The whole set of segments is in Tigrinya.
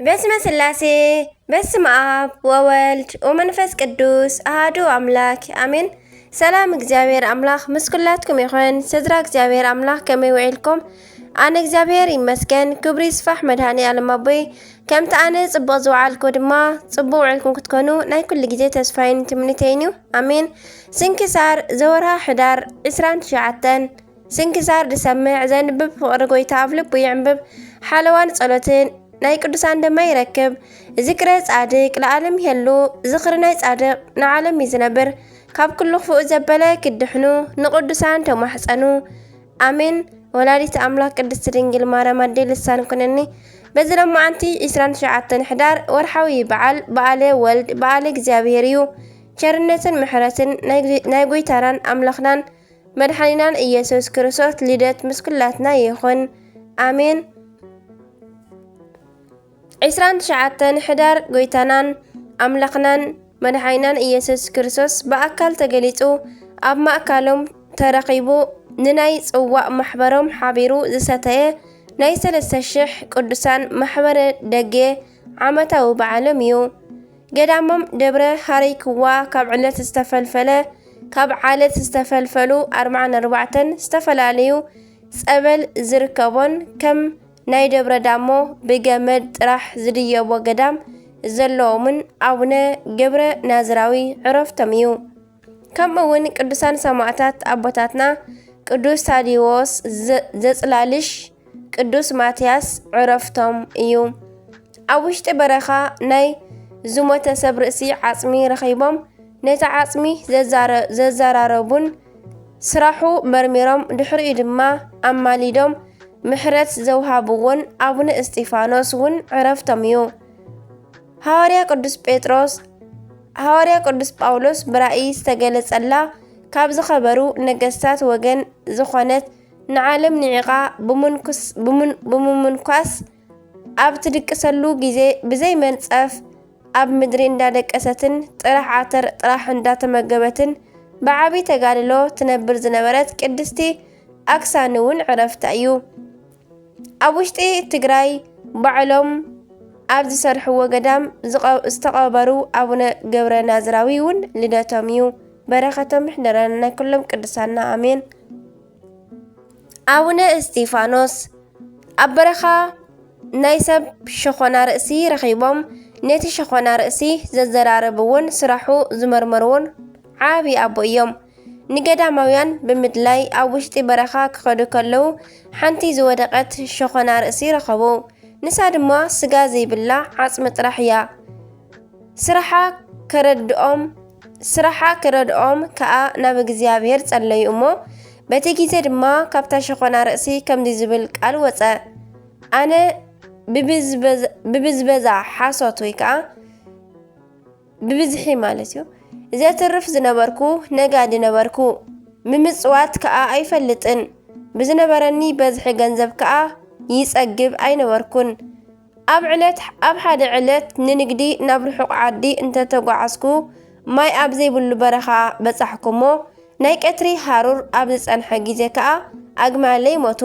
በስመ ስላሴ፣ በስመ ኣብ ወወልድ ወመንፈስ ቅዱስ ኣሃዱ ኣምላክ ኣሜን። ሰላም እግዚኣብሔር ኣምላክ ምስ ኩላትኩም ይኹን። ስድራ እግዚኣብሔር ኣምላክ ከመይ ውዒልኩም? ኣነ እግዚኣብሔር ይመስገን፣ ክብሪ ይስፋሕ መድሃኒ ኣለም ኣቦይ። ከምቲ ኣነ ጽቡቕ ዝወዓልኩ ድማ ጽቡቕ ውዒልኩም ክትኮኑ ናይ ኩሉ ግዜ ተስፋይን ትምኒተይን እዩ። ኣሜን። ስንክሳር ዘወርሃ ሕዳር ዕስራን ትሽዓተን። ስንክሳር ዝሰምዕ ዘንብብ ፍቕሪ ጎይታ ኣብ ልቡ ይዕንብብ። ሓለዋን ጸሎትን ናይ ቅዱሳን ደማ ይረክብ። ዝክረ ጻድቅ ለዓለም ይሄሉ። ዝኽሪ ናይ ጻድቅ ንዓለም እዩ ዝነብር። ካብ ኩሉ ክፉእ ዘበለ ክድሕኑ ንቅዱሳን ተማሕጸኑ። ኣሜን። ወላዲት ኣምላክ ቅድስት ድንግል ማርያም ኣዴ ልሳን ኩነኒ። በዚ ሎማዓንቲ ዕስራን ትሽዓተን ሕዳር ወርሓዊ በዓል በዓለ ወልድ በዓለ እግዚኣብሔር እዩ። ቸርነትን ምሕረትን ናይ፣ ናይ ጎይታናን ኣምላኽናን መድሓኒናን ኢየሱስ ክርስቶስ ልደት ምስ ኩላትና ይኹን። ኣሜን። ዕስራን ትሽዓተን ሕዳር ጎይታናን ኣምላኽናን መድሓኒናን ኢየሱስ ክርስቶስ ብኣካል ተገሊጹ ኣብ ማእካሎም ተረኺቡ ንናይ ጽዋእ ማሕበሮም ሓቢሩ ዝሰተየ ናይ ሰለስተ ሽሕ ቅዱሳን ማሕበረ ደጌ ዓመታዊ በዓሎም እዩ። ገዳሞም ደብረ ሃረይክዋ ካብ ዕለት ዝተፈልፈለ፣ ካብ ዓለት ዝተፈልፈሉ ኣርባዓን ኣርባዕተን ዝተፈላለዩ ጸበል ዝርከቦን ከም ናይ ደብረ ዳሞ ብገመድ ጥራሕ ዝድየቦ ገዳም ዘለዎምን ኣቡነ ገብረ ናዝራዊ ዕረፍቶም እዩ። ከምኡ እውን ቅዱሳን ሰማዕታት ኣቦታትና ቅዱስ ታዲዎስ ዘ-፣ ዘጽላልሽ፣ ቅዱስ ማትያስ ዕረፍቶም እዩ። ኣብ ውሽጢ በረኻ ናይ ዝሞተ ሰብ ርእሲ ዓጽሚ ረኺቦም ነቲ ዓጽሚ ዘዛረ-፣ ዘዘራረቡን ስራሑ መርሚሮም ድሕሪኡ ድማ ኣማሊዶም ምሕረት ዘውሃብዎን ኣቡነ እስጢፋኖስ እውን ዕረፍቶም እዩ። ሃዋርያ ቅዱስ ጴጥሮስ፣ ሃዋርያ ቅዱስ ጳውሎስ ብራእይ ዝተገለጸላ ካብ ዝኸበሩ ነገስታት ወገን ዝኾነት ንዓለም ንዒቓ ብምንኩስ-፣ ብምን-፣ ብምምንኳስ ኣብ ትድቅሰሉ ግዜ ብዘይ መንጸፍ ኣብ ምድሪ እንዳደቀሰትን ጥራሕ ዓተር ጥራሕ እንዳተመገበትን ብዓቢ ተጋድሎ ትነብር ዝነበረት ቅድስቲ ኣክሳን እውን ዕረፍታ እዩ። ኣብ ውሽጢ ትግራይ ባዕሎም ኣብ ዝሰርሕዎ ገዳም ዝቐ-፣ ዝተቐበሩ ኣቡነ ገብረ ናዝራዊ እውን ልደቶም እዩ። በረኸቶም ይሕደረና ናይ ኩሎም ቅዱሳና፣ ኣሜን። ኣቡነ እስጢፋኖስ ኣብ በረኻ ናይ ሰብ ሸኾና ርእሲ ረኺቦም፣ ነቲ ሸኾና ርእሲ ዘዘራረብዎን ስራሑ ዝመርመርዎን ዓቢ ኣቦ እዮም። ንገዳማውያን ብምድላይ ኣብ ውሽጢ በረኻ ክኸዱ ከለዉ፣ ሓንቲ ዝወደቐት ሸኾና ርእሲ ረኸቡ። ንሳ ድማ ስጋ ዘይብላ ዓጽሚ ጥራሕ እያ። ስራሓ ከረድኦም፣ ስራሓ ክረድኦም ከኣ ናብ እግዚኣብሔር ጸለዩ እሞ፣ በቲ ግዜ ድማ ካብታ ሸኾና ርእሲ ከምዚ ዝብል ቃል ወጸ፣ ኣነ ብብዝበዛ፣ ብብዝበዛ ሓሶት ወይ ከኣ ብብዝሒ ማለት እዩ፣ ዘትርፍ ዝነበርኩ ነጋዲ ነበርኩ። ምምጽዋት ከኣ ኣይፈልጥን። ብዝነበረኒ በዝሒ ገንዘብ ከኣ ይጸግብ ኣይነበርኩን። ኣብ ዕለት፣ ኣብ ሓደ ዕለት ንንግዲ ናብ ርሑቕ ዓዲ እንተተጓዓዝኩ፣ ማይ ኣብ ዘይብሉ በረኻ በጻሕኩ እሞ፣ ናይ ቀትሪ ሃሩር ኣብ ዝጸንሐ ግዜ ከኣ ኣግማለይ ሞቱ።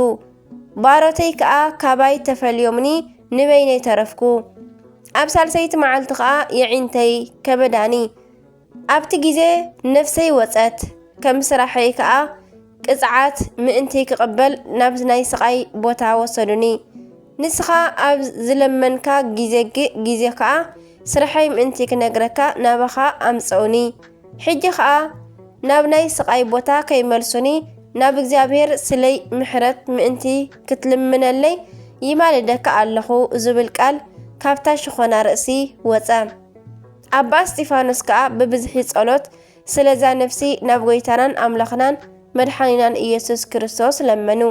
ባሮተይ ከኣ ካባይ ተፈልዮምኒ ንበይነይ ተረፍኩ። ኣብ ሳልሰይቲ መዓልቲ ከኣ የዒንተይ ከበዳኒ። ኣብቲ ግዜ ነፍሰይ ወጸት። ከም ስራሐይ ከኣ ቅጽዓት ምእንቲ ክቕበል ናብ ናይ ስቓይ ቦታ ወሰዱኒ። ንስኻ ኣብ ዝለመንካ ግዜ ግ-፣ ግዜ ከኣ ስርሐይ ምእንቲ ክነግረካ ናባኻ ኣምጽኡኒ። ሕጂ ኸኣ ናብ ናይ ስቓይ ቦታ ከይመልሱኒ፣ ናብ እግዚኣብሔር ስለይ ምሕረት ምእንቲ ክትልምነለይ ይማልደካ ኣለኹ ዝብል ቃል ካብታ ሽኾና ርእሲ ወጸ። ኣባ እስጢፋኖስ ከኣ ብብዝሒ ጸሎት ስለዛ ነፍሲ ናብ ጐይታናን ኣምላኽናን መድሓኒናን ኢየሱስ ክርስቶስ ለመኑ።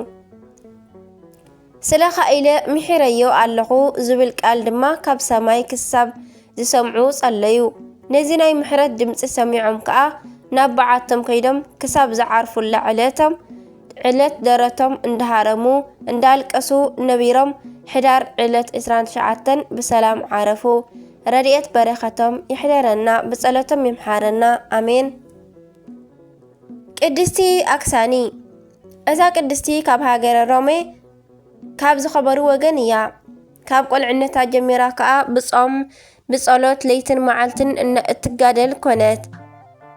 ስለኻ ኢለ ምሒረዮ ኣለኹ ዝብል ቃል ድማ ካብ ሰማይ ክሳብ ዝሰምዑ ጸለዩ። ነዚ ናይ ምሕረት ድምጺ ሰሚዖም ከኣ ናብ በዓቶም ከይዶም ክሳብ ዝዓርፉላ ዕለቶም፣ ዕለት ደረቶም እንዳሃረሙ እንዳልቀሱ ነቢሮም፣ ሕዳር ዕለት ዕስራን ትሽዓተን ብሰላም ዓረፉ። ረድኤት በረኸቶም ይሕደረና፣ ብጸሎቶም ይምሓረና። ኣሜን። ቅድስቲ ኣክሳኒ። እዛ ቅድስቲ ካብ ሃገረ ሮሜ ካብ ዝኸበሩ ወገን እያ። ካብ ቆልዕነታ ጀሚራ ከኣ ብጾም ብጸሎት ለይትን መዓልትን እነ-፣ እትጋደል ኮነት።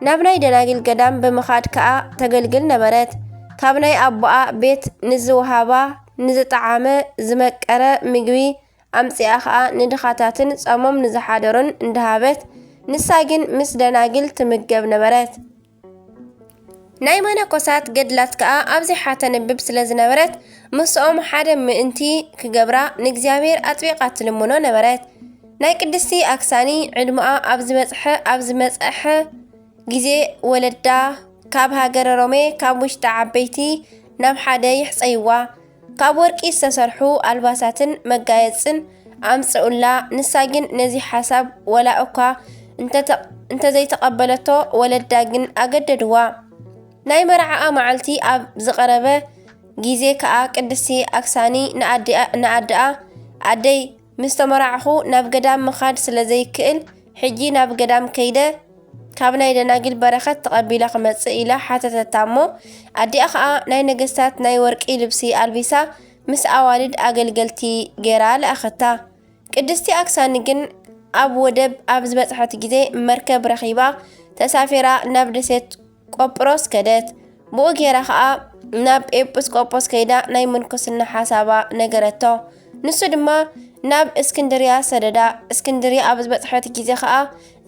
ናብ ናይ ደናግል ገዳም ብምኻድ ከኣ ተገልግል ነበረት። ካብ ናይ ኣቦኣ ቤት ንዝወሃባ ንዝጠዓመ ዝመቀረ ምግቢ ኣምጺኣ ከኣ ንድኻታትን ጾሞም ንዝሓደሩን እንዳሃበት፣ ንሳ ግን ምስ ደናግል ትምገብ ነበረት። ናይ መነኮሳት ገድላት ከኣ ኣብዚሓ ተንብብ ስለ ዝነበረት፣ ምስኦም ሓደ ምእንቲ ክገብራ ንእግዚኣብሔር ኣጥቢቓ ትልምኖ ነበረት። ናይ ቅድስቲ ኣክሳኒ ዕድመኣ ኣብ ዝበጽሐ፣ ኣብ ዝመጽሐ ግዜ ወለዳ ካብ ሃገረ ሮሜ፣ ካብ ውሽጢ ዓበይቲ ናብ ሓደ ይሕጸይዋ። ካብ ወርቂ ዝተሰርሑ ኣልባሳትን መጋየጽን ኣምጽኡላ። ንሳ ግን ነዚ ሓሳብ ወላ እኳ እንተተ-፣ እንተዘይተቐበለቶ፣ ወለዳ ግን ኣገደድዋ። ናይ መርዓኣ መዓልቲ ኣብ ዝቐረበ ግዜ ከኣ ቅድስቲ ኣክሳኒ ንኣዲኣ-፣ ንኣደኣ፣ "ኣደይ፣ ምስ ተመራዕኹ ናብ ገዳም ምኻድ ስለ ዘይክእል፣ ሕጂ ናብ ገዳም ከይደ ካብ ናይ ደናግል በረኸት ተቐቢለ ክመጽእ?" ኢላ ሓተተታ እሞ፣ ኣዲኣ ኸኣ ናይ ነገስታት ናይ ወርቂ ልብሲ ኣልቢሳ፣ ምስ ኣዋልድ ኣገልገልቲ ገይራ ለኣኸታ። ቅድስቲ ኣክሳኒ ግን ኣብ ወደብ ኣብ ዝበጽሐት ግዜ፣ መርከብ ረኺባ ተሳፊራ ናብ ደሴት ቆጵሮስ ከደት። ብኡ ገይራ ኸኣ ናብ ኤጲስቆጶስ ከይዳ ናይ ምንኩስና ሓሳባ ነገረቶ። ንሱ ድማ ናብ እስክንድርያ ሰደዳ። እስክንድርያ ኣብ ዝበጽሐት ግዜ ኸኣ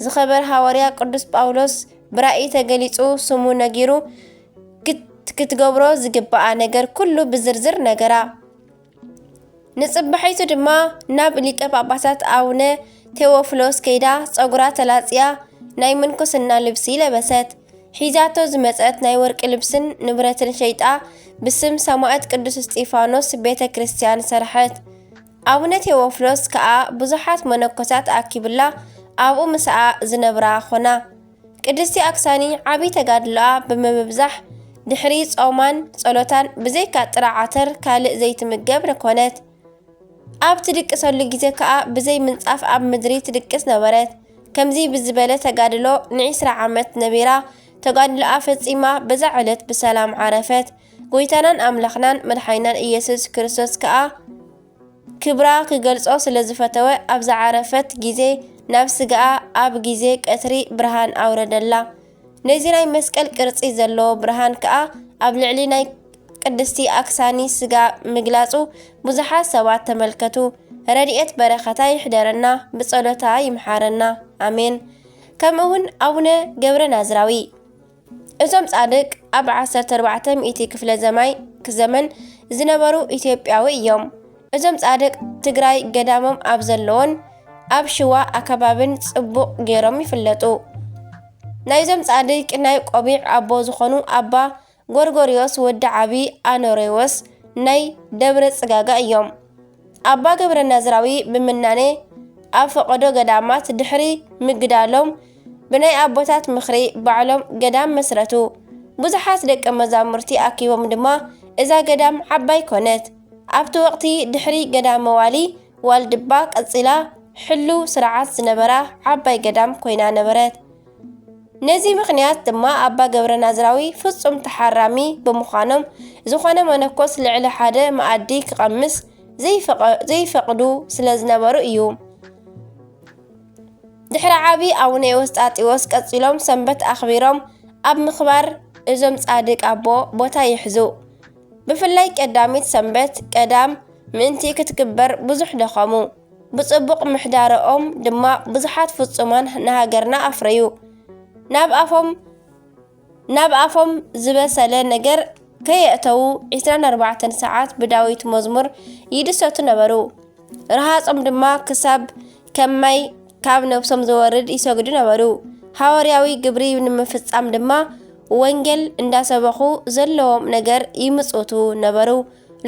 ዝኸበር ሃዋርያ ቅዱስ ጳውሎስ ብራእይ ተገሊጹ ስሙ ነጊሩ ክት-፣ ክትገብሮ ዝግብኣ ነገር ኩሉ ብዝርዝር ነገራ። ንጽባሒቱ ድማ ናብ ሊቀ ጳጳሳት ኣቡነ ቴዎፍሎስ ከይዳ ጸጉራ ተላጽያ ናይ ምንኩስና ልብሲ ለበሰት። ሒዛቶ ዝመጸት ናይ ወርቂ ልብስን ንብረትን ሸይጣ ብስም ሰማዕት ቅዱስ እስጢፋኖስ ቤተ ክርስቲያን ሰርሐት። ኣቡነ ቴዎፍሎስ ከኣ ብዙሓት መነኮሳት ኣኪቡላ ኣብኡ ምስኣ ዝነብራ ኾና። ቅድስቲ ኣክሳኒ ዓቢ ተጋድሎኣ ብምብዛሕ ድሕሪ ጾማን ጸሎታን ብዘይካ ጥረ ዓተር ካልእ ዘይትምገብ ኮነት። ኣብ ትድቅሰሉ ግዜ ከኣ ብዘይ ምንጻፍ ኣብ ምድሪ ትድቅስ ነበረት። ከምዚ ብዝበለ ተጋድሎ ንዒስራ ዓመት ነቢራ፣ ተጋድሎኣ ፈጺማ በዛ ዕለት ብሰላም ዓረፈት። ጎይታናን ኣምላኽናን መድሓኒናን ኢየሱስ ክርስቶስ ከኣ ክብራ ክገልጾ ስለ ዝፈተወ፣ ኣብ ዝዓረፈት ግዜ ናብ ስጋኣ ኣብ ግዜ ቀትሪ ብርሃን ኣውረደላ። ነዚ ናይ መስቀል ቅርጺ ዘለዎ ብርሃን ከኣ ኣብ ልዕሊ ናይ ቅድስቲ ኣክሳኒ ስጋ ምግላጹ ብዙሓት ሰባት ተመልከቱ። ረድኤት በረኸታ ይሕደረና፣ ብጸሎታ ይምሓረና። ኣሜን። ከምኡ እውን ኣቡነ ገብረ ናዝራዊ። እዞም ጻድቅ ኣብ ዓሰርተ ኣርባዕተ ሚእቲ ክፍለ ዘማይ ዘመን ዝነበሩ ኢትዮጵያዊ እዮም። እዞም ጻድቅ ትግራይ ገዳሞም ኣብ ዘለዎን ኣብ ሽዋ ኣከባብን ጽቡቕ ገይሮም ይፍለጡ። ናይዞም ጻድቅ ናይ ቆቢዕ ኣቦ ዝኾኑ ኣባ ጎርጎርዮስ ወዲ ዓቢ ኣኖሬዎስ ናይ ደብረ ጽጋጋ እዮም። ኣባ ገብረ ናዝራዊ ብምናኔ ኣብ ፈቐዶ ገዳማት ድሕሪ ምግዳሎም ብናይ ኣቦታት ምኽሪ ባዕሎም ገዳም መስረቱ። ብዙሓት ደቀ መዛሙርቲ ኣኪቦም ድማ እዛ ገዳም ዓባይ ኮነት። ኣብቲ ወቕቲ ድሕሪ ገዳመ ዋሊ ዋልድባ ቀጺላ ሕሉው ስርዓት ዝነበራ ዓባይ ገዳም ኮይና ነበረት። ነዚ ምኽንያት ድማ ኣባ ገብረ ናዝራዊ ፍጹም ተሓራሚ ብምዃኖም፣ ዝኾነ መነኮስ ልዕሊ ሓደ መኣዲ ክቐምስ ዘይፈቐ-፣ ዘይፈቕዱ ስለ ዝነበሩ እዩ። ድሕሪ ዓቢ ኣቡነ ኤዎስጣቴዎስ ቀጺሎም ሰንበት ኣኽቢሮም ኣብ ምኽባር እዞም ጻድቅ ኣቦ ቦታ ይሕዙ። ብፍላይ ቀዳሚት ሰንበት ቀዳም ምእንቲ ክትክበር ብዙሕ ደኸሙ። ብጽቡቕ ምሕዳረኦም ድማ ብዙሓት ፍጹማን ንሃገርና ኣፍረዩ። ናብ ኣፎም፣ ናብ ኣፎም ዝበሰለ ነገር ከየእተዉ ዒስራን ኣርባዕተን ሰዓት ብዳዊት መዝሙር ይድሰቱ ነበሩ። ረሃጾም ድማ ክሳብ ከም ማይ ካብ ነብሶም ዝወርድ ይሰግዱ ነበሩ። ሃዋርያዊ ግብሪ ንምፍጻም ድማ ወንጌል እንዳሰበኹ ዘለዎም ነገር ይምጽውቱ ነበሩ።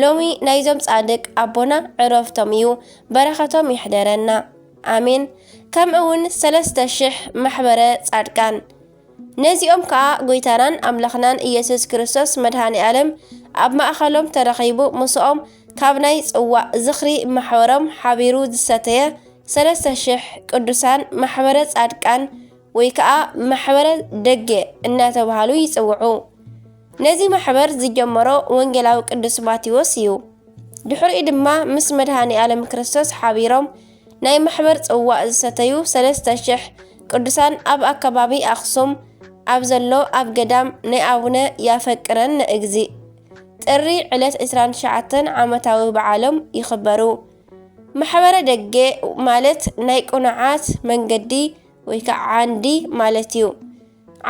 ሎሚ ናይዞም ጻድቅ ኣቦና ዕረፍቶም እዩ። በረኸቶም ይሕደረና። ኣሜን። ከምኡ እውን ሰለስተ ሽሕ ማሕበረ ጻድቃን። ነዚኦም ከኣ ጎይታናን ኣምላኽናን ኢየሱስ ክርስቶስ መድኃኔ ዓለም ኣብ ማእከሎም ተረኺቡ ምስኦም ካብ ናይ ጽዋእ ዝኽሪ ማሕበሮም ሓቢሩ ዝሰተየ ሰለስተ ሽሕ ቅዱሳን ማሕበረ ጻድቃን ወይ ከኣ ማሕበረ ደገ እናተባህሉ ይጽውዑ። ነዚ ማሕበር ዝጀመሮ ወንጌላዊ ቅዱስ ማቴዎስ እዩ። ድሕሪኡ ድማ ምስ መድሃኔ ኣለም ክርስቶስ ሓቢሮም ናይ ማሕበር ጽዋእ ዝሰተዩ ሰለስተ ሽሕ ቅዱሳን ኣብ ኣከባቢ ኣኽሱም ኣብ ዘሎ ኣብ ገዳም ናይ ኣቡነ ያፈቅረነ እግዚእ ጥሪ ዕለት ዕስራን ትሽዓተን ዓመታዊ በዓሎም ይኽበሩ። ማሕበረ ደጌ ማለት ናይ ቅኑዓት መንገዲ ወይ ከዓ ዓንዲ ማለት እዩ።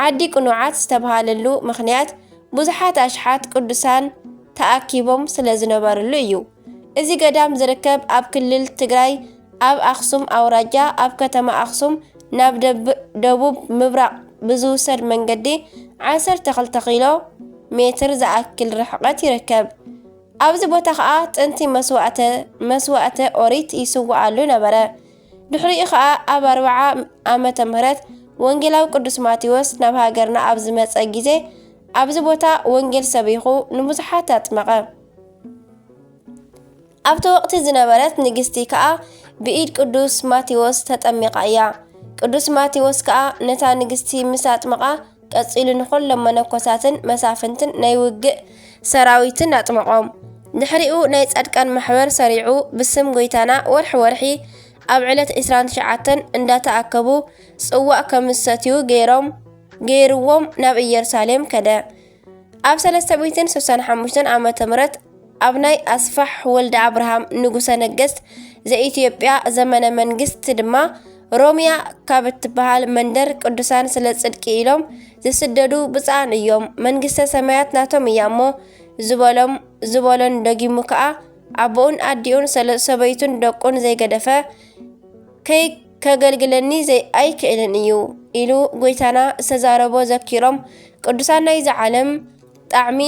ዓዲ ቅኑዓት ዝተብሃለሉ ምኽንያት ብዙሓት ኣሽሓት ቅዱሳን ተኣኪቦም ስለ ዝነበርሉ እዩ። እዚ ገዳም ዝርከብ ኣብ ክልል ትግራይ ኣብ ኣኽሱም ኣውራጃ ኣብ ከተማ ኣኽሱም ናብ ደብ- ደቡብ ምብራቕ ብዝውሰድ መንገዲ ዓሰርተ ክልተ ኪሎ ሜትር ዝኣክል ርሕቐት ይርከብ። ኣብዚ ቦታ ኸኣ ጥንቲ መስዋእተ መስዋእተ ኦሪት ይስውኣሉ ነበረ። ድሕሪኡ ኸኣ ኣብ ኣርብዓ ዓመተ ምህረት ወንጌላዊ ቅዱስ ማቴዎስ ናብ ሃገርና ኣብ ዝመጸ ግዜ ኣብዚ ቦታ ወንጌል ሰቢኹ ንብዙሓት ኣጥመቐ። ኣብቲ ወቕቲ ዝነበረት ንግስቲ ከኣ ብኢድ ቅዱስ ማቴዎስ ተጠሚቓ እያ። ቅዱስ ማቴዎስ ከኣ ነታ ንግስቲ ምስ ኣጥመቓ ቀጺሉ ንኹሎም መነኮሳትን መሳፍንትን ናይ ውግእ ሰራዊትን ኣጥመቖም። ድሕሪኡ ናይ ጻድቃን ማሕበር ሰሪዑ ብስም ጎይታና ወርሒ ወርሒ ኣብ ዕለት ዕስራን ትሽዓተን እንዳተኣከቡ ጽዋእ ከም ዝሰትዩ ገይሮም ገይርዎም ናብ ኢየሩሳሌም ከደ። ኣብ ሰለስተ ሚእትን ስሳን ሓሙሽተን ዓመተ ምህረት ኣብ ናይ ኣስፋሕ ወልደ ኣብርሃም ንጉሰ ነገስት ዘኢትዮጵያ ዘመነ መንግስቲ ድማ ሮሚያ ካብ እትበሃል መንደር ቅዱሳን ስለ ጽድቂ ኢሎም ዝስደዱ ብጻን እዮም መንግስተ ሰማያት ናቶም እያ እሞ ዝበሎም ዝበሎን ደጊሙ ከኣ ኣቦኡን ኣዲኡን ሰለ ሰበይቱን ደቁን ዘይገደፈ ከይ ከገልግለኒ ዘይ ኣይክእልን እዩ ኢሉ ጎይታና ዝተዛረቦ ዘኪሮም ቅዱሳን ናይዚ ዓለም ጣዕሚ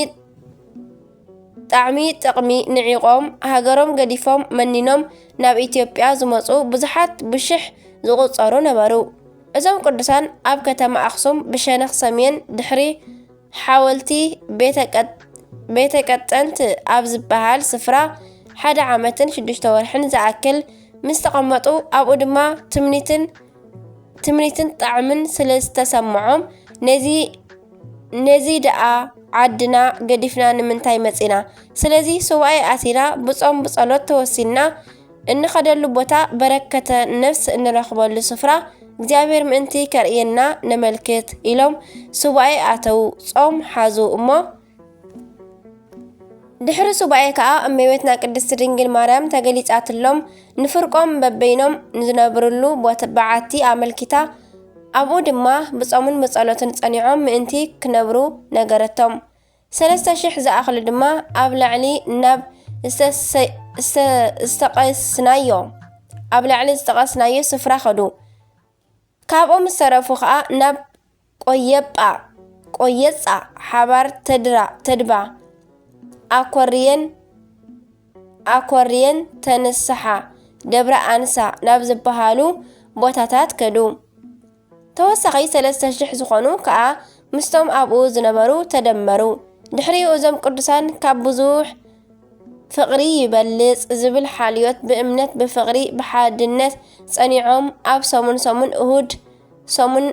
ጣዕሚ ጥቕሚ ንዒቖም ሃገሮም ገዲፎም መኒኖም ናብ ኢትዮጵያ ዝመፁ ብዙሓት ብሽሕ ዝቑፀሩ ነበሩ። እዞም ቅዱሳን ኣብ ከተማ ኣኽሱም ብሸነኽ ሰሜን ድሕሪ ሓወልቲ ቤተ ቀጠንት ኣብ ዝበሃል ስፍራ ሓደ ዓመትን ሽዱሽተ ወርሕን ዝኣክል ምስ ተቐመጡ ኣብኡ ድማ ትምኒትን ትምኒትን ጣዕምን ስለ ዝተሰምዖም ነዚ ነዚ ደኣ ዓድና ገዲፍና ንምንታይ መጺና? ስለዚ ሱባኤ ኣቲና ብጾም ብጸሎት ተወሲንና እንኸደሉ ቦታ በረከተ ነፍስ እንረኽበሉ ስፍራ እግዚኣብሔር ምእንቲ ከርእየና ነመልክት ኢሎም ሱባኤ ኣተዉ። ጾም ሓዙ እሞ ድሕሪ ሱባኤ ከኣ እመቤትና ቅድስቲ ድንግል ማርያም ተገሊጻትሎም ንፍርቆም በበይኖም ዝነብርሉ በዓቲ ኣመልኪታ ኣብኡ ድማ ብጾምን ብጸሎትን ጸኒዖም ምእንቲ ክነብሩ ነገረቶም። ሰለስተ ሽሕ ዝኣኽሉ ድማ ኣብ ላዕሊ ናብ ዝተቐስናዮ ኣብ ላዕሊ ዝተቐስናዮ ስፍራ ኸዱ። ካብኦም ዝተረፉ ኸኣ ናብ ቆየጳ፣ ቆየጻ፣ ሓባር ተድራ፣ ተድባ፣ ኣኮርየን ኣኮርየን ተንስሓ፣ ደብረ ኣንሳ ናብ ዝበሃሉ ቦታታት ከዱ። ተወሳኺ ሰለስተ ሽሕ ዝኾኑ ከኣ ምስቶም ኣብኡ ዝነበሩ ተደመሩ። ድሕሪኡ እዞም ቅዱሳን ካብ ብዙሕ ፍቕሪ ይበልጽ ዝብል ሓልዮት ብእምነት ብፍቕሪ ብሓድነት ጸኒዖም ኣብ ሰሙን ሰሙን እሁድ ሰሙን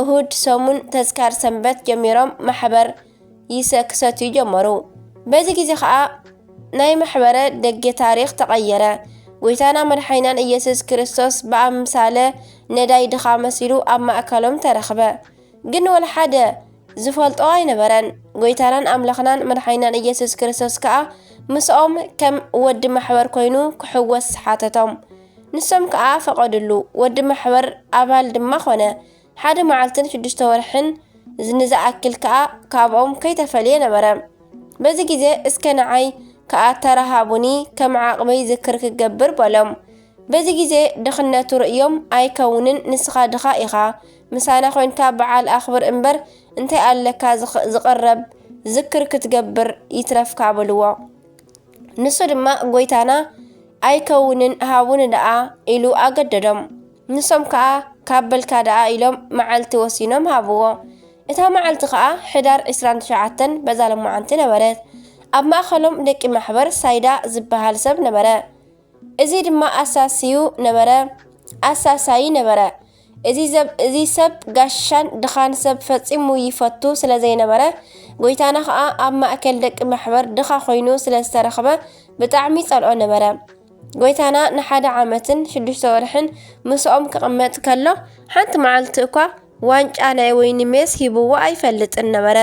እሁድ ሰሙን ተዝካር ሰንበት ጀሚሮም ማሕበር ይሰ ክሰትዩ ጀመሩ። በዚ ግዜ ኸኣ ናይ ማሕበረ ደገ ታሪኽ ተቐየረ። ጎይታና መድሓኒናን ኢየሱስ ክርስቶስ ብኣምሳለ ነዳይ ድኻ መሲሉ ኣብ ማእከሎም ተረኽበ። ግን ወላ ሓደ ዝፈልጦ ኣይነበረን። ጎይታናን ኣምላኽናን መድሓኒናን ኢየሱስ ክርስቶስ ከኣ ምስኦም ከም ወዲ ማሕበር ኮይኑ ክሕወስ ሓተቶም። ንሶም ከኣ ፈቐዱሉ። ወዲ ማሕበር ኣባል ድማ ኾነ። ሓደ መዓልትን ሽዱሽተ ወርሕን ንዝኣክል ከኣ ካብኦም ከይተፈልየ ነበረ። በዚ ግዜ እስከ ንዓይ ከኣ ተራ ሃቡኒ፣ ከም ዓቕመይ ዝክር ክገብር በሎም። በዚ ግዜ ድኽነቱ ርእዮም ኣይከውንን፣ ንስኻ ድኻ ኢኻ፣ ምሳና ኮይንካ በዓል ኣኽብር እምበር እንታይ ኣለካ ዝቕረብ ዝክር ክትገብር ይትረፍካ በልዎ። ንሱ ድማ ጎይታና ኣይከውንን ሃቡኒ ደኣ ኢሉ ኣገደዶም። ንሶም ከኣ ካብ በልካ ደኣ ኢሎም መዓልቲ ወሲኖም ሃብዎ። እታ መዓልቲ ከኣ ሕዳር ዕስራን ትሽዓተን በዛ ለማዓንቲ ነበረት። ኣብ ማእኸሎም ደቂ ማሕበር ሳይዳ ዝበሃል ሰብ ነበረ። እዚ ድማ ኣሳስዩ ነበረ ኣሳሳዪ ነበረ። እዚ ሰብ ጋሻን ድኻን ሰብ ፈጺሙ ይፈቱ ስለ ዘይነበረ ጎይታና ኸኣ ኣብ ማእከል ደቂ ማሕበር ድኻ ኮይኑ ስለ ዝተረኽበ ብጣዕሚ ይጸልኦ ነበረ። ጎይታና ንሓደ ዓመትን ሽዱሽተ ወርሕን ምስኦም ክቕመጥ ከሎ፣ ሓንቲ መዓልቲ እኳ ዋንጫ ናይ ወይኒ ሜስ ሂብዎ ኣይፈልጥን ነበረ።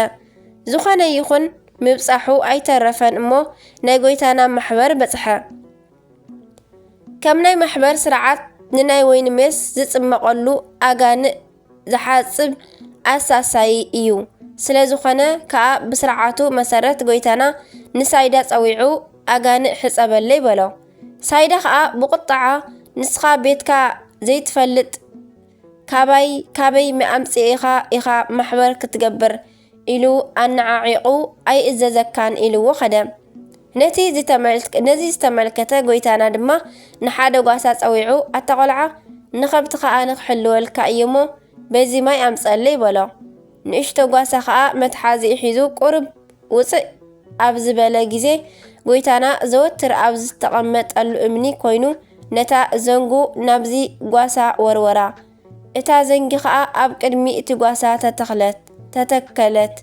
ዝኾነ ይኹን ምብጻሑ ኣይተረፈን እሞ፣ ናይ ጎይታና ማሕበር በጽሐ። ከም ናይ ማሕበር ስርዓት ንናይ ወይኒ ሜስ ዝጽመቐሉ ኣጋንእ ዝሓጽብ ኣሳሳዪ እዩ። ስለ ዝኾነ ከኣ ብስርዓቱ መሰረት ጎይታና ንሳይዳ ጸዊዑ ኣጋንእ ሕጸበለይ በሎ። ሳይዳ ከኣ ብቁጥዓ ንስኻ ቤትካ ዘይትፈልጥ ካባይ ካበይ ኣምጺእኻ ኢኻ ማሕበር ክትገብር ኢሉ ኣነዓዒቑ ኣይእዘዘካን ኢልዎ ኸደ። ነቲ ዝተመልክ-፣ ነዚ ዝተመልከተ ጎይታና ድማ ንሓደ ጓሳ ጸዊዑ ኣታ ቖልዓ ንኸብቲ ኸኣ ንክሕልወልካ እየሞ በዚ ማይ ኣምጸለይ በሎ። ንእሽቶ ጓሳ ኸኣ መትሓዚ ሒዙ ቁርብ ውጽእ ኣብ ዝበለ ግዜ፣ ጎይታና ዘወትር ኣብ ዝተቐመጠሉ እምኒ ኮይኑ፣ ነታ ዘንጉ ናብዚ ጓሳ ወርወራ። እታ ዘንጊ ኸኣ ኣብ ቅድሚ እቲ ጓሳ ተተኽለት፣ ተተከለት።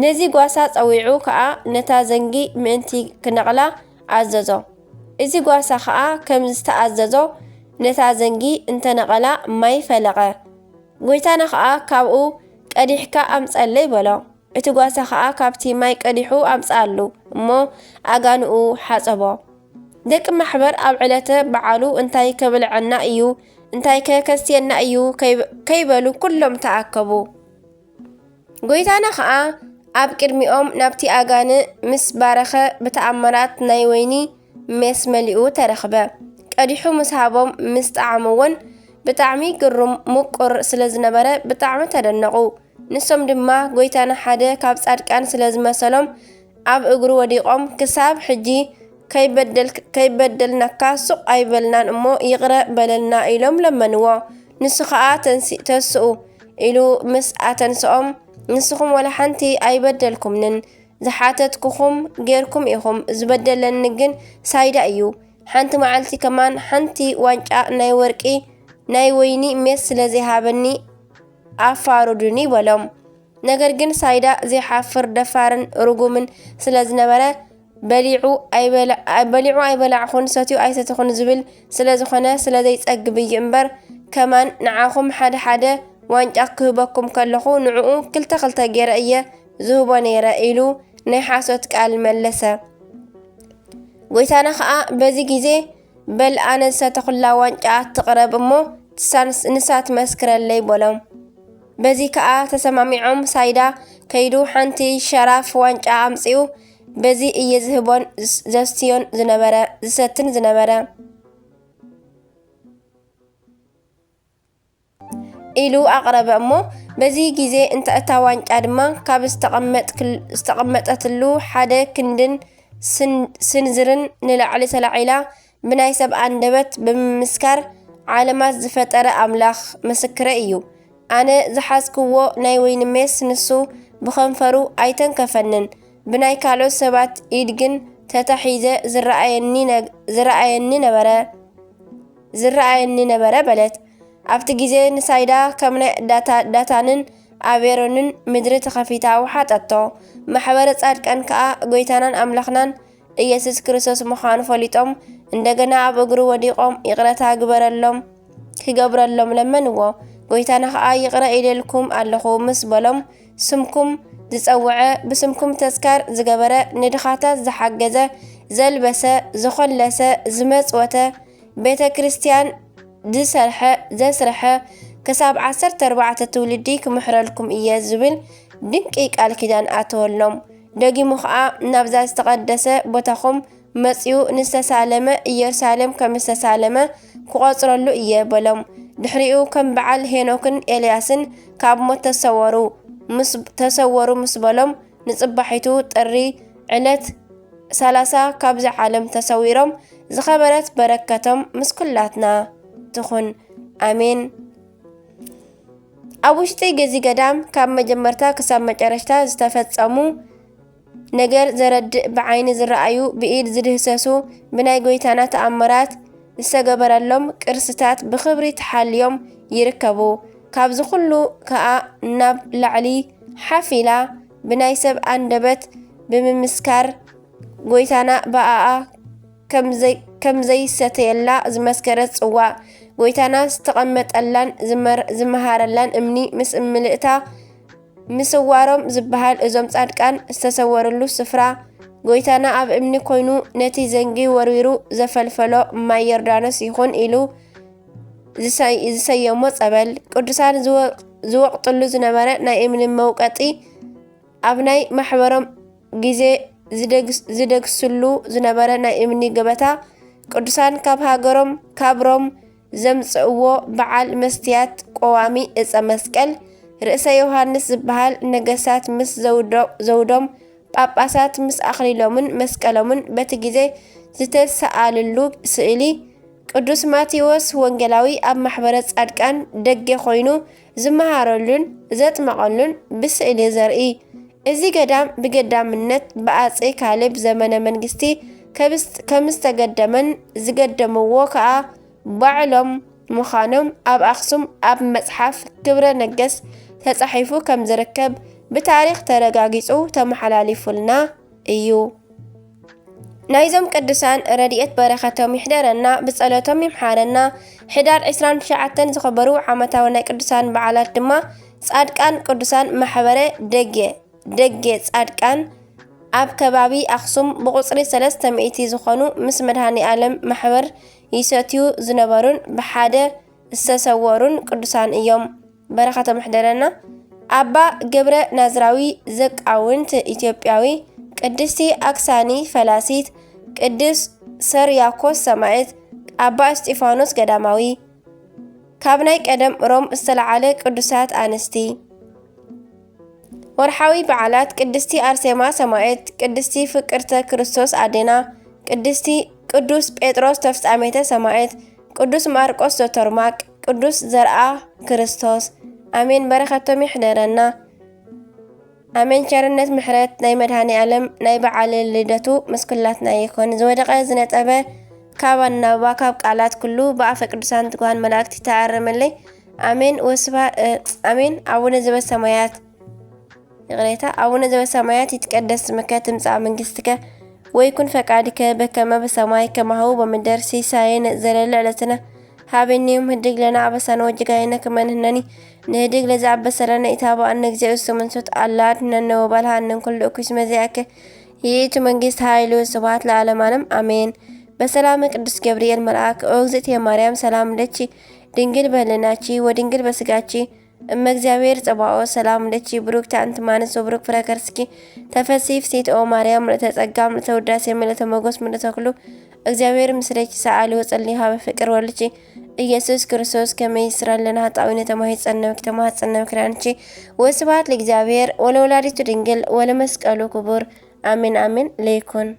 ነዚ ጓሳ ጸዊዑ ከኣ ነታ ዘንጊ ምእንቲ ክነቕላ ኣዘዞ። እዚ ጓሳ ኸኣ ከም ዝተኣዘዞ ነታ ዘንጊ እንተነቐላ ማይ ፈለቐ። ጎይታና ኸኣ ካብኡ ቀዲሕካ ኣምጸለይ በሎ። እቲ ጓሳ ኸኣ ካብቲ ማይ ቀዲሑ ኣምጽኣሉ እሞ ኣጋንኡ ሓጸቦ። ደቂ ማሕበር ኣብ ዕለተ በዓሉ እንታይ ከብልዐና እዩ፣ እንታይ ከ ከስትየና እዩ ከይበ-፣ ከይበሉ ኩሎም ተኣከቡ። ጎይታና ኸኣ ኣብ ቅድሚኦም ናብቲ ኣጋንእ ምስ ባረኸ ብተኣምራት ናይ ወይኒ ሜስ መሊኡ ተረኽበ። ቀዲሑ ምስ ሃቦም ምስ ጠዓምዎን ብጣዕሚ ግሩም ምቁር ስለ ዝነበረ ብጣዕሚ ተደነቑ። ንሶም ድማ ጎይታና ሓደ ካብ ጻድቃን ስለ ዝመሰሎም ኣብ እግሩ ወዲቖም ክሳብ ሕጂ ከይበደልክ-፣ ከይበደልናካ ሱቕ ኣይበልናን እሞ ይቕረ በለልና ኢሎም ለመንዎ። ንሱ ኸኣ ተንሲ-፣ ተስኡ ኢሉ ምስ ኣተንስኦም ንስኹም ወላ ሓንቲ ኣይበደልኩምንን፣ ዝሓተትኩኹም ጌርኩም ኢኹም፣ ዝበደለኒ ግን ሳይዳ እዩ። ሓንቲ መዓልቲ ከማን ሓንቲ ዋንጫ ናይ ወርቂ ናይ ወይኒ ሜስ ስለ ዘይሃበኒ ኣፋሩዱኒ በሎም። ነገር ግን ሳይዳ ዘይሓፍር ደፋርን ርጉምን ስለ ዝነበረ በሊዑ ኣይበላ-፣ በሊዑ ኣይበላዕኹን ሰትዩ ኣይሰተኹን ዝብል ስለ ዝኾነ ስለ ዘይጸግብ እዩ እምበር ከማን ንዓኹም ሓደ ሓደ ዋንጫ ክህበኩም ከለኹ ንዕኡ ክልተ ክልተ ገይረ እየ ዝህቦ ነይረ ኢሉ ናይ ሓሶት ቃል መለሰ። ጎይታና ኸኣ በዚ ግዜ በል ኣነ ዝሰተኹላ ዋንጫ ትቕረብ እሞ ትሳንስ-፣ ንሳ ትመስክረለይ በሎም። በዚ ከኣ ተሰማሚዖም ሳይዳ ከይዱ ሓንቲ ሸራፍ ዋንጫ ኣምጺኡ በዚ እየ ዝህቦን ዘስትዮን ዝነበረ፣ ዝሰትን ዝነበረ። ኢሉ ኣቕረበ እሞ በዚ ግዜ እንተ እታ ዋንጫ ድማ ካብ ዝተቐመጥክል-፣ ዝተቐመጠትሉ ሓደ ክንድን ስን-፣ ስንዝርን ንላዕሊ ተላዒላ ብናይ ሰብ ኣንደበት ብምምስካር ዓለማት ዝፈጠረ ኣምላኽ ምስክረይ እዩ። ኣነ ዝሓዝክዎ ናይ ወይኒ ሜስ ንሱ ብኸንፈሩ ኣይተንከፈንን፣ ብናይ ካልኦት ሰባት ኢድ ግን ተታሒዘ ዝረኣየኒ ነ-፣ ዝረኣየኒ ነበረ፣ ዝረኣየኒ ነበረ በለት። ኣብቲ ግዜ ንሳይዳ ከም ናይ ዳታ-፣ ዳታንን ኣቤሮንን ምድሪ ተኸፊታ ወሓጠቶ። ማሕበረ ጻድቃን ከኣ ጎይታናን ኣምላኽናን ኢየሱስ ክርስቶስ ምዃኑ ፈሊጦም እንደገና ኣብ እግሩ ወዲቖም ይቕረታ ግበረሎም፣ ክገብረሎም ለመንዎ። ጎይታና ከኣ ይቕረ ኢለልኩም ኣለኹ ምስ በሎም ስምኩም ዝጸውዐ፣ ብስምኩም ተስካር ዝገበረ፣ ንድኻታት ዝሓገዘ፣ ዘልበሰ፣ ዝኾለሰ፣ ዝመጽወተ፣ ቤተ ክርስቲያን ዝሰርሐ፣ ዘስርሐ፣ ክሳብ ዓሰርተ ኣርባዕተ ትውልዲ ክምሕረልኩም እየ ዝብል ድንቂ ቃል ኪዳን ኣተወሎም። ደጊሙ ኸኣ ናብዛ ዝተቐደሰ ቦታኹም መጺኡ ንዝተሳለመ ኢየሩሳሌም ከም ዝተሳለመ ክቖጽረሉ እየ በሎም። ድሕሪኡ ከም በዓል ሄኖክን ኤልያስን ካብ ሞት ተሰወሩ ምስ፣ ተሰወሩ ምስ በሎም ንጽባሒቱ ጥሪ ዕለት ሰላሳ ካብዚ ዓለም ተሰዊሮም ዝኸበረት በረከቶም ምስ ኩላትና ትኹን። ኣሜን። ኣብ ውሽጢ ገዚ ገዳም ካብ መጀመርታ ክሳብ መጨረሽታ ዝተፈጸሙ ነገር ዘረድእ ብዓይኒ ዝረኣዩ ብኢድ ዝድህሰሱ ብናይ ጎይታና ተኣምራት ዝተገበረሎም ቅርስታት ብኽብሪ ተሓልዮም ይርከቡ። ካብዚ ኩሉ ከኣ ናብ ላዕሊ ሓፍ ኢላ ብናይ ሰብ ኣንደበት ብምምስካር፣ ጎይታና ብኣኣ ከም ዘይ-፣ ከም ዘይሰተየላ ዝመስከረት ጽዋእ፣ ጎይታና ዝተቐመጠላን ዝመር-፣ ዝመሃረላን እምኒ ምስ ምልእታ፣ ምስዋሮም ዝበሃል እዞም ጻድቃን ዝተሰወርሉ ስፍራ፣ ጎይታና ኣብ እምኒ ኮይኑ ነቲ ዘንጊ ወርዊሩ ዘፈልፈሎ ማይ ዮርዳኖስ ይኹን ኢሉ ዝሰይ-፣ ዝሰየሞ ጸበል፣ ቅዱሳን ዝወ-፣ ዝወቕጥሉ ዝነበረ ናይ እምኒ መውቀጢ፣ ኣብ ናይ ማሕበሮም ግዜ ዝደግስ-፣ ዝደግስሉ ዝነበረ ናይ እምኒ ገበታ፣ ቅዱሳን ካብ ሃገሮም፣ ካብ ሮም ዘምጽእዎ በዓል መስትያት ቀዋሚ እፀ መስቀል፣ ርእሰ ዮሃንስ ዝበሃል ነገሳት ምስ ዘውዶ-፣ ዘውዶም፣ ጳጳሳት ምስ ኣኽሊሎምን መስቀሎምን በቲ ግዜ ዝተሰኣልሉ ስእሊ፣ ቅዱስ ማቴዎስ ወንጌላዊ ኣብ ማሕበረ ጻድቃን ደገ ኮይኑ ዝመሃረሉን ዘጥመቐሉን ብስእሊ ዘርኢ። እዚ ገዳም ብገዳምነት ብኣጼ ካሌብ ዘመነ መንግስቲ ከብስ-፣ ከም ዝተገደመን ዝገደምዎ ከኣ ባዕሎም ምዃኖም ኣብ ኣኽሱም ኣብ መጽሓፍ ክብረ ነገስ ተጻሒፉ ከም ዝርከብ ብታሪኽ ተረጋጊጹ ተመሓላሊፉልና እዩ። ናይዞም ቅዱሳን ረድኤት በረኸቶም ይሕደረና፣ ብጸሎቶም ይምሓረና። ሕዳር ዕስራን ትሽዓተን ዝኸበሩ ዓመታዊ ናይ ቅዱሳን በዓላት ድማ ጻድቃን ቅዱሳን ማሕበረ ደገ፣ ደገ ጻድቃን ኣብ ከባቢ ኣኽሱም ብቁጽሪ ሰለስተ ሚእቲ ዝኾኑ ምስ መድኃኔ ዓለም ማሕበር ይሰትዩ ዝነበሩን ብሓደ ዝተሰወሩን ቅዱሳን እዮም። በረኸቶም ይሕደረና። ኣባ ገብረ ናዝራዊ ዘቃውንት ኢትዮጵያዊ፣ ቅድስቲ ኣክሳኒ ፈላሲት፣ ቅዱስ ሰርያኮስ ሰማዕት፣ ኣባ እስጢፋኖስ ገዳማዊ። ካብ ናይ ቀደም ሮም ዝተለዓለ ቅዱሳት ኣንስቲ። ወርሓዊ በዓላት ቅድስቲ ኣርሴማ ሰማዕት፣ ቅድስቲ ፍቅርተ ክርስቶስ ኣዴና፣ ቅድስቲ፣ ቅዱስ ጴጥሮስ ተፍጻሜተ ሰማዕት፣ ቅዱስ ማርቆስ ዘቶርማቅ፣ ቅዱስ ዘርኣ ክርስቶስ። ኣሜን። በረኸቶም ይሕደረና። ኣሜን። ቸርነት ምሕረት ናይ መድኃኔ ዓለም ናይ በዓለ ልደቱ ምስ ኩላትና ይኹን። ዝወደቐ ዝነጠበ ካብ ኣናባ ካብ ቃላት ኩሉ ብኣፈ ቅዱሳን ትጉሃን መላእክቲ ተኣረመለይ። ኣሜን። ወስባ-፣ እ፣ ኣሜን። ኣቡነ ዘበሰማያት፣ ይቕሬታ፣ ኣቡነ ዘበሰማያት ይትቀደስ ስምከ ትምጻእ መንግስትከ ወይኩን ፈቃድከ በከመ በሰማይ ከማሁ በምድር። ሲሳየነ ዘለለ ዕለትነ ሃበኒ ዮም ህድግ ለነ አበሳነ ወጌጋየነ ከመ ንሕነኒ ንህድግ ለዘአበሰ ለነ ኢታብአነ እግዚኦ ውስተ መንሱት አላ አድኅነነ ወባልሐነ እምኩሉ እኩይ እስመ ዚአከ ይእቲ መንግስት ኃይል ወስብሐት ለዓለመ ዓለም አሜን። በሰላመ ቅዱስ ገብርኤል መልአክ ኦ እግዝእትየ ማርያም ሰላም ለኪ ድንግል በህልናኪ ወድንግል በስጋኪ እመ እግዚአብሔር ጸባኦት ሰላም ለኪ ብሩክቲ አንቲ እም አንስት ወብሩክ ፍሬ ከርስኪ ተፈሲ ፍሲት ኦ ማርያም ምልእተ ጸጋ ምልእተ ውዳሴ ምልእተ ሞገስ ምልእተ ኩሉ እግዚአብሔር ምስሌኪ ሰአሊ ወጸሊ ሀበ ፍቅር ወልኪ ኢየሱስ ክርስቶስ ከመ ይስረን ለነ ኃጣውኢነ ተማሂጸነ ተማህጸነ ምክራንቺ። ወስብሐት ለእግዚአብሔር ወለወላዲቱ ድንግል ወለመስቀሉ ክቡር አሜን አሜን ለይኩን።